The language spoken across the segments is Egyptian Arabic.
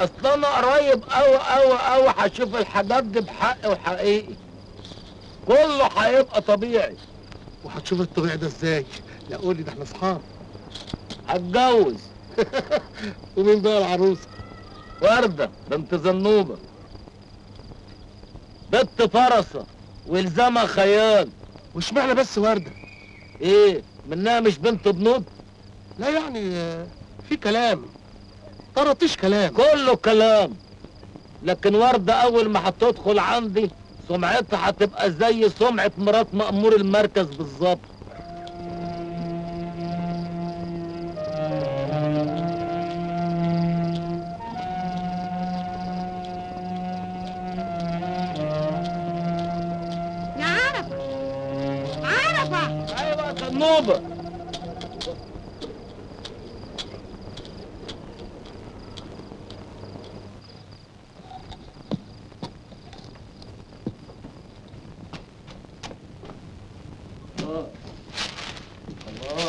اصل انا قريب اوي اوي اوي هشوف الحاجات دي بحق وحقيقي. كله هيبقى طبيعي. وهتشوف الطبيعي ده ازاي؟ لا قولي، ده احنا اصحاب. هتجوز. ومين بقى العروسة؟ ورده بنت زنوبه، بنت فرصة والزمها خيال. واشمعنى بس ورده؟ ايه منها مش بنت بنوت؟ لا يعني في كلام، طرطيش كلام، كله كلام. لكن ورده اول ما هتدخل عندي سمعتها هتبقى زي سمعه مرات مأمور المركز بالظبط. يا عرفه، عرفه. ايوه يا زنوبه.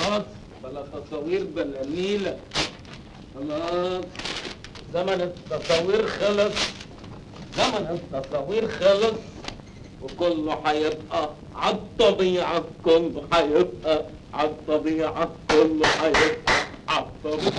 خلاص بلا تصاوير بلا نيلة، خلاص زمن التصاوير خلص، زمن التصاوير خلص، وكله هيبقى عالطبيعة، كله هيبقى عالطبيعة، كله هيبقى عالطبيعة.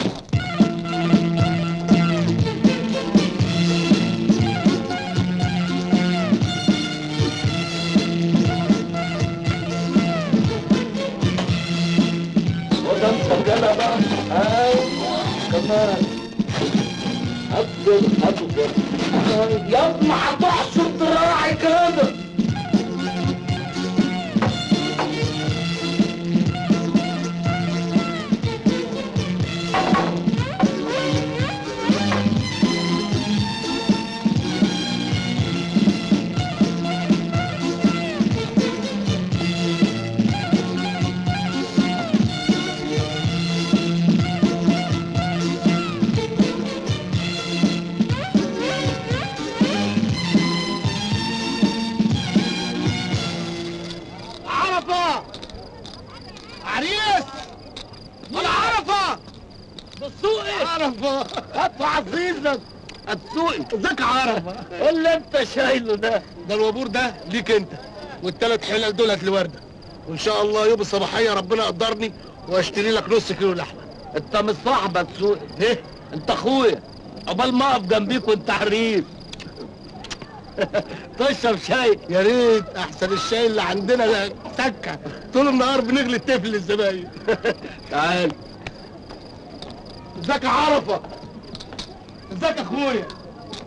كده بقى. ايوه كمان هاتوا هاتوا كده يا ابني، هتحشر دراعي كده. عريس ولا عرفه؟ بالسوقي عرفه. هات عزيزك السوقي. ازيك يا عرفه؟ ايه اللي انت شايله ده؟ ده الوابور ده ليك انت، والثلاث حلل دولت لورده، وان شاء الله يوم الصباحية ربنا يقدرني واشتري لك نص كيلو لحمه. انت مش صاحبك سوقي. ايه؟ انت اخويا، عقبال ما اقف جنبيك وانت حريف. تشرب شاي؟ يا ريت، احسن الشاي اللي عندنا ده سكة، طول النهار بنغلي التفل للزباين. تعال. ازيك يا عرفه؟ ازيك يا اخويا؟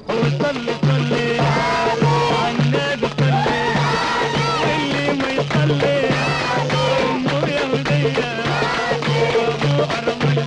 صلي صلي على النبي، صلي اللي ما يصلي امه يهودية وابوه ارملي.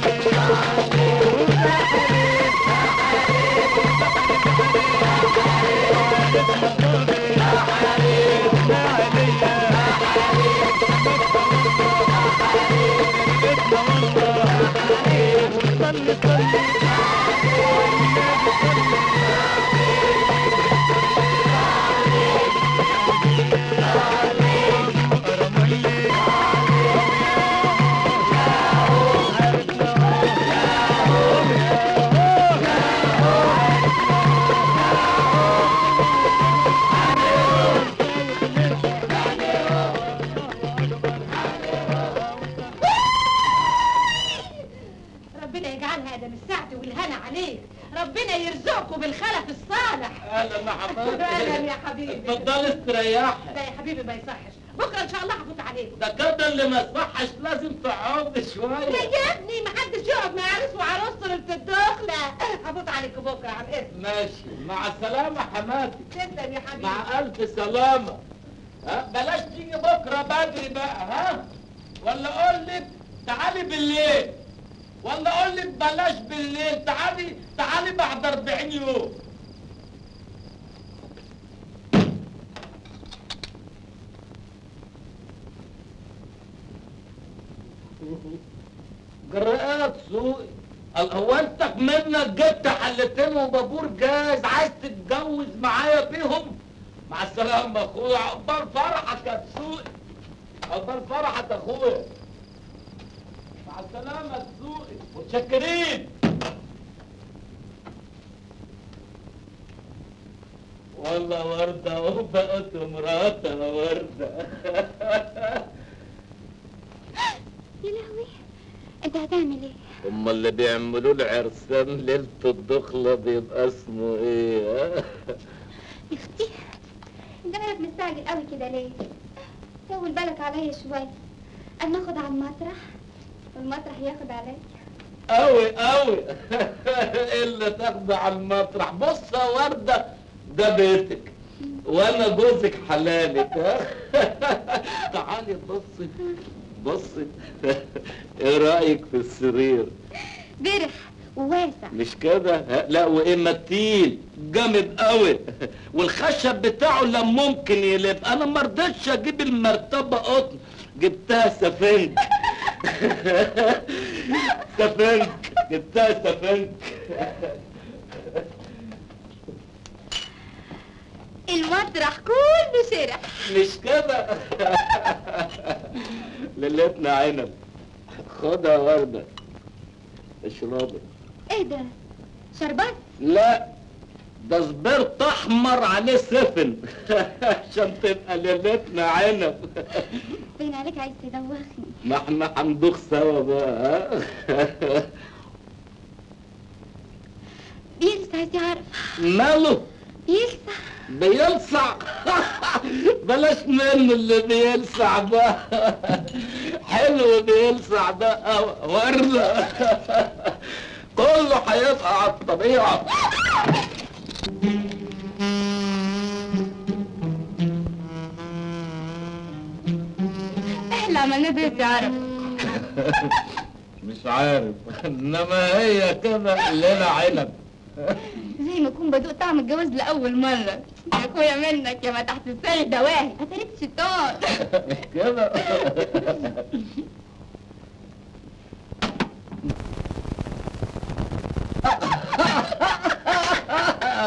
ربنا يجعلها ادم السعد والهنا عليك، ربنا يرزقكم بالخلف الصالح. اهلا يا حبيبتي. اهلا يا حبيبي. اتفضلي استريحي. لا يا حبيبي ما يصحش، بكره ان شاء الله هفوت عليكم. ده كده اللي ما يصحش، لازم تقعدي شوية. لا يا ابني، ما حدش يقعد مع عريس وعروسته ليلة الدخلة. هفوت عليكم بكره عن اذنك. ماشي، مع السلامة حماتي. تسلم يا حبيبي. مع الف سلامه. ها بلاش تيجي بكره بدري بقى، ها؟ ولا اقول لك تعالي بالليل، ولا اقول لك بلاش بالليل، تعالي تعالي بعد 40 يوم. جرأت سوقي، هو انت منك جبت حلتين وبابور جاز عايز تتجوز معايا بيهم؟ مع السلامة يا اخويا، عقبال فرحك يا سوقي، عقبال فرحك يا اخويا. مع السلامة يا سوقي، متشكرين. والله ورده وبقت مراتها ورده. يا لهوي، انت هتعمل ايه؟ هما اللي بيعملوا العرسان ليلة الدخلة بيبقى اسمه ايه؟ يا اختي انت مالك مستعجل قوي كده ليه؟ طول بالك عليا شوية، انا اخد على المطرح والمطرح ياخد عليا. قوي قوي. ايه اللي تاخده على المطرح؟ بص يا ورده، ده بيتك وانا جوزك حلالك. تعالي بصي بصي، ايه رايك في السرير؟ برح وواسع مش كده؟ لا وايه متين جامد قوي، والخشب بتاعه لا ممكن يلف. انا ما رضيتش اجيب المرتبة قطن، جبتها سفنج. سفنج، جبتها سفنج. المطرح كله شرح مش كده؟ ليلتنا عنب. خدها ورده اشربي. ايه ده؟ شربات؟ لا ده سبرت احمر عليه سفن. عشان تبقى ليلتنا عنب. باين عليك عايز تدوخني. ما احنا هندوخ سوا بقى. بيلسع يا عرفة. ماله؟ بيلسع. بيلسع؟ بلاش منه اللي بيلسع ده. حلو بيلسع ده ورده. كله هيبقى على الطبيعة. ايه اللي عملناه ده يا عرفة؟ مش عارف، انما هي كده ليلة عنب. زي ما اكون بدوق طعم الجواز لاول مرة. يا اخويا منك يا ما تحت السيد دواهي، اتاريت شيطان. مش كده؟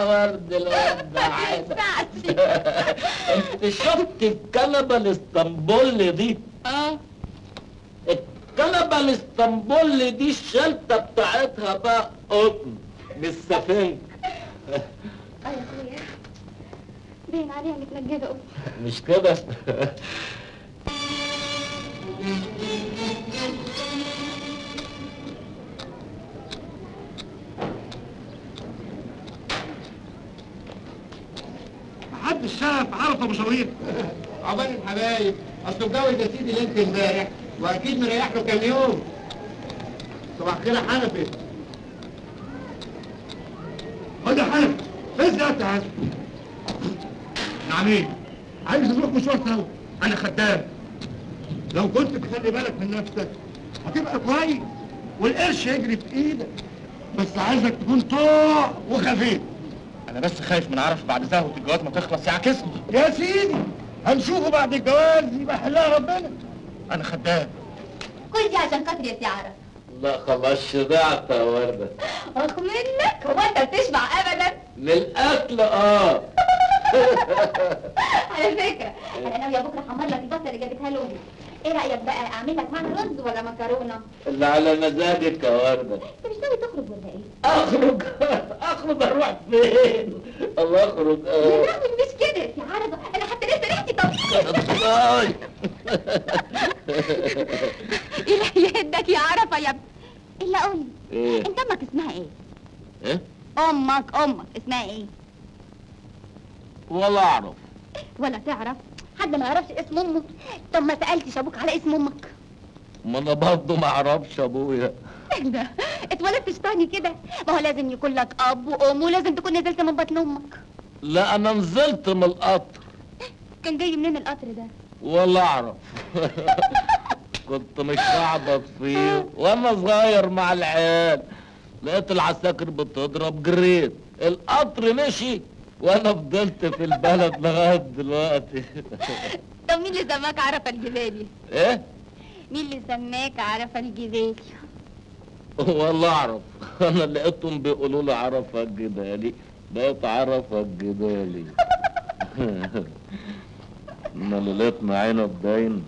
ورد الورد عنب. انت شفت الكنبة الاسطنبولي دي؟ اه الكنبة الاسطنبولي دي الشلته بتاعتها بقى قطن مش سفنج. اه يا اخويا باين عليها متنجده قوي مش كده؟ محدش شاف عرفه ابو شوير. عقبال الحبايب، اصله اتجوز يا سيدي ليلة امبارح واكيد مريح له كام يوم. صباح الخير يا حنفي. خد يا حنفي، فين يا حنفي؟ نعم ايه؟ عايز نروح مشوار سوا، انا خدام. لو كنت تخلي بالك من نفسك هتبقى كويس والقرش يجري في ايدك، بس عايزك تكون طاع وخفيف. انا بس خايف من عرفه بعد زهوه الجواز ما تخلص يعكسني. يا سيدي هنشوفه بعد الجواز يبقى حلها ربنا. انا خدام. كل دي عشان خاطري يا سي عرفه. لا خلاص شبعت يا ورده. اخ منك، هو انت بتشبع ابدا؟ من الاكل اه. على فكرة انا ناوية بكره احمر لك البصله اللي جابتها لامي. ايه رايك بقى اعمل لك معاها رز ولا مكرونه؟ اللي على مزاجك يا ورده. انت مش ناوي تخرج ولا ايه؟ اخرج؟ اخرج اروح فين؟ الله اخرج. يا لهوي مش كده يا عرفه، انا حتى لسه ريحتي طبيعي. ايه يهدك يا عرفه يا ابني. الا قولي ايه؟ انت امك اسمها ايه؟ ايه؟ امك اسمها ايه؟ ولا اعرف. ولا تعرف؟ حد ما يعرفش اسم امه؟ طب ما سالتش ابوك على اسم امك؟ ما انا برضه ما اعرفش ابويا. ايه ده؟ اتولدت شطاني كده؟ ما هو لازم يكون لك اب وام ولازم تكون نزلت من بطن امك. لا انا نزلت من القطر. كان جاي منين القطر ده؟ ولا اعرف. كنت مشعبط فيه وانا صغير مع العيال، لقيت العساكر بتضرب جريت، القطر مشي وانا فضلت في البلد لغاية دلوقتي. طب مين اللي سماك عرفه الجبالي؟ ايه؟ مين اللي سماك عرفه الجبالي؟ والله اعرف، انا لقيتهم بيقولوا لي عرفه الجبالي، بقيت عرفه الجبالي. انا ليلتنا عنب باين.